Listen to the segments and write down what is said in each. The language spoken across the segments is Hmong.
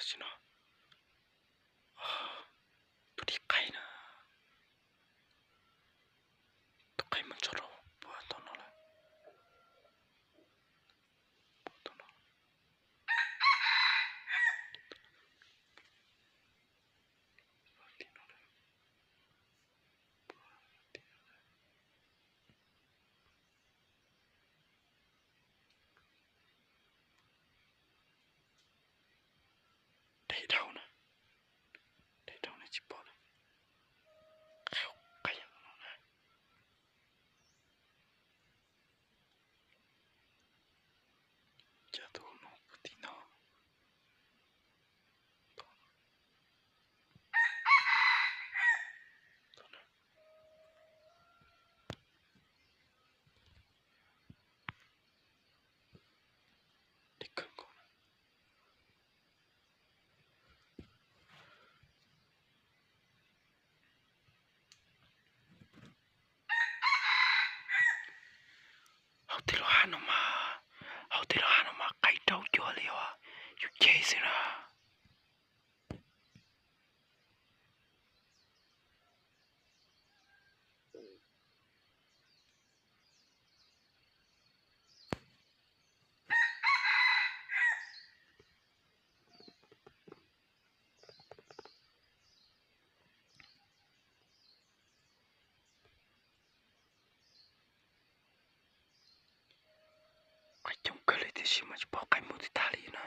Tam sim no tus dib qaib na, tus qaib mus txog rau puag tom no lawm. Puag tom no. Deb dhau na, deb dhau na tsis pom na. Qhov no na. Cov tus no puag tim no. Deb kawg nkaus na. Hauv tej lub hav no mas, hauv tej lub hav no mas qaib rau cuag li os, yus ceg xwb na. Qaib coob kawg li tiam sis mas tsis pom qaib mus twg tag li na.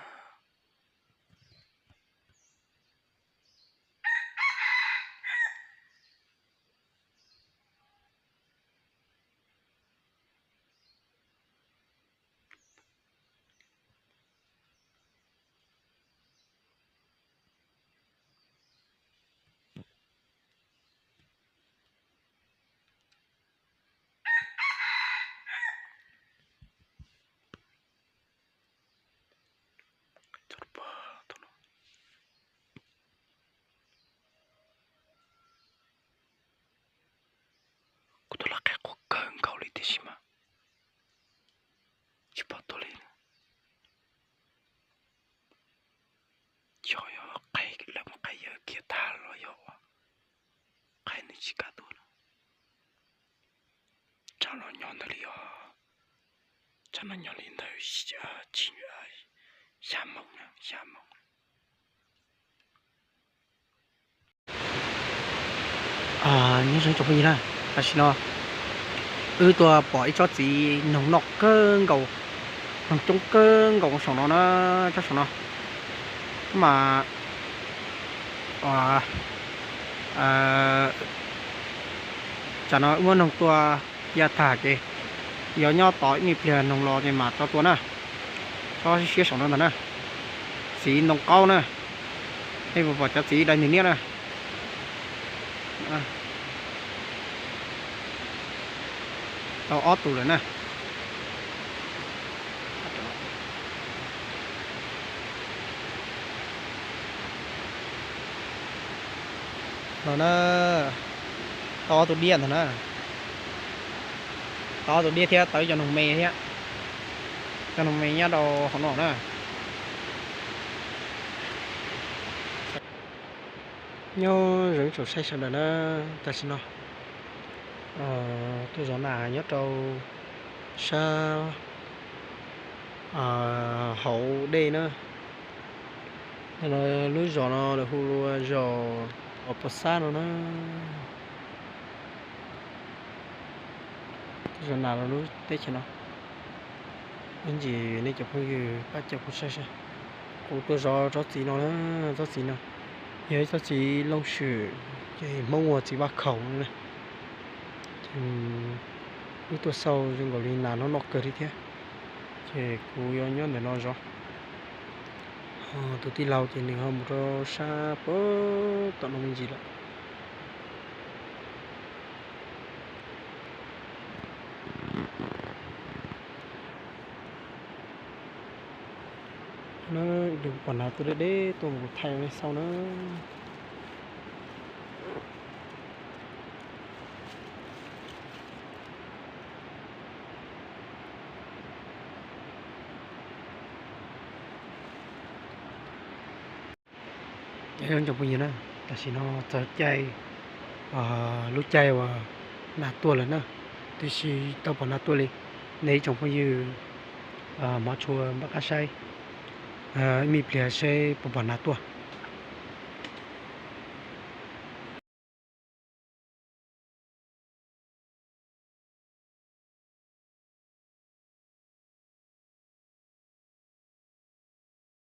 Kuv tus lau qaib qhuav kawg nkaus li tiam sis mas tsis pom tuaj li. Yog, yog qaib, lawv muab qaib yawg kiag tag los yog ua qaib nws tsis kam tuaj na. Tsam no nyob ntawd li os, tsam no nyob li ntawd tsis, xya moos na, xya moos. Nyob zoo tsoom phooj ywg na, tam sim no wb tuaj pom ib tsob txiv noog noj kawg nkaus, noog coob kawg nkaus saum no na, tsob saum no mas tsam no wb muab noog tuaj ya tag ces yog nyob tos ib me pliag noog los ces mam tso tua na. Tsob siab saum no ntag na, txiv ntoo qaub na, nej puas pom cov txiv dai nws niab na. Tau ob tug lawm na. No na, tau ob tug diab ntag na. Tau ob tug diab thiab tau ib co noog me thiab. Cov noog me nyob rau hauv no na. Nyob zoo tsoom saib sawv daws na, tam sim no tuaj zov nas nyob rau sab hauv dej na. Lub zos no lawv hu ua zos Pos Xab no na. Zov nas rau lub teb chaws no. Ib ntsis nej cov phooj ywg pab caum kuv saib saib. Kuv tuaj zov tsob txiv no na, tsob txiv no yog ib tsob txiv looj swm, ces Hmoob hu ua txiv vaj khaum no na. Wb tuaj xauj zoo nkaus li nas no noj kawg li thiab, ces kuv yuav nyob ntawm no zov. Tus tij laug ces nws ho mus rau sab puag tom no me ntsis lawm. Ib tug pom nas tuaj deb deb tuaj mus kuv thaij nej xauj na. Ib tsoom phooj ywg na, tam sim no txog caij, lub caij uas nas tuaj lawm na, tiam sis tau pom nas tuaj li. Nej ib tsoom phooj ywg hmov tshua npaj qab saib ib me pliag seb puas pom nas tuaj.